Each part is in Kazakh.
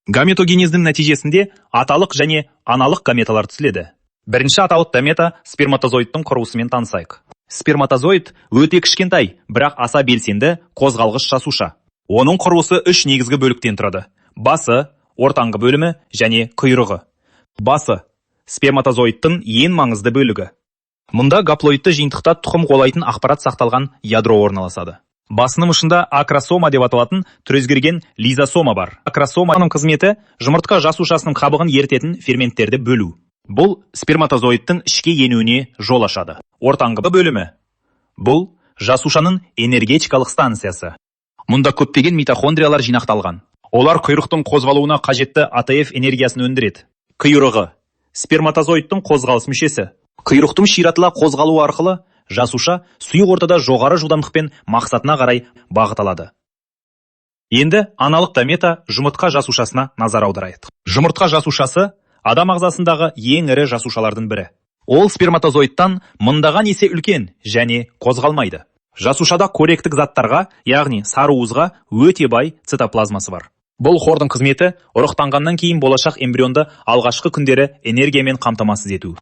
Гаметогенездің нәтижесінде аталық және аналық гаметалар түзіледі. Бірінші аталық гамета сперматозоидтың құрылысымен танысайық. Сперматозоид өте кішкентай, бірақ аса белсенді қозғалғыш жасуша. Оның құрылысы үш негізгі бөліктен тұрады: басы, ортаңғы бөлімі және құйрығы. Басы – сперматозоидтың ең маңызды бөлігі. Мұнда гаплоидты жиынтықта тұқым қуалайтын ақпарат сақталған ядро орналасады. Басының ұшында акросома деп аталатын түрі өзгерген лизосома бар. Акросоманың қызметі – жұмыртқа жасушасының қабығын ерітетін ферменттерді бөлу. Бұл сперматозоидтың ішке енуіне жол ашады. Ортаңғы бөлімі – бұл жасушаның энергетикалық станциясы. Мұнда көптеген митохондриялар жинақталған. Олар құйрықтың қозғалуына қажетті АТФ энергиясын өндіреді. Құйрығы – сперматозоидтың қозғалыс мүшесі. Құйрықтың ширатыла қозғалуы арқылы жасуша сұйық ортада жоғары жылдамдықпен мақсатына қарай бағыт алады. Енді аналық гамета, жұмыртқа жасушасына назар аударайық. Жұмыртқа жасушасы – адам ағзасындағы ең ірі жасушалардың бірі. Ол сперматозоидтан мыңдаған есе үлкен және қозғалмайды. Жасушада қоректік заттарға, яғни сары уызға өте бай цитоплазмасы бар. Бұл қордың қызметі – ұрықтанғаннан кейін болашақ эмбрионды алғашқы күндері энергиямен қамтамасыз ету.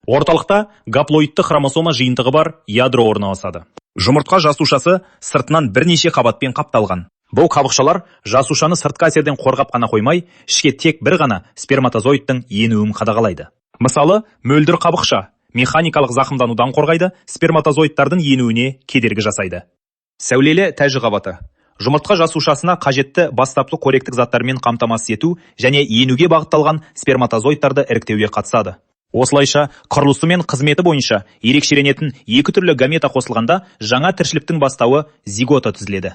Орталықта гаплоидты хромосома жиынтығы бар ядро орналасады. Жұмыртқа жасушасы сыртынан бірнеше қабатпен қапталған. Бұл қабықшалар жасушаны сыртқы әсерден қорғап қана қоймай, ішке тек бір ғана сперматозоидтың енуін қадағалайды. Мысалы, мөлдір қабықша механикалық зақымданудан қорғайды, сперматозоидтардың енуіне кедергі жасайды. Сәулелі тәжі қабаты жұмыртқа жасушасына қажетті бастапқы қоректік заттармен қамтамасыз ету және енуге бағытталған сперматозоидтарды іріктеуге қатысады. Осылайша, құрылысы мен қызметі бойынша ерекшеленетін екі түрлі гамета қосылғанда, жаңа тіршіліктің бастауы, зигота түзіледі.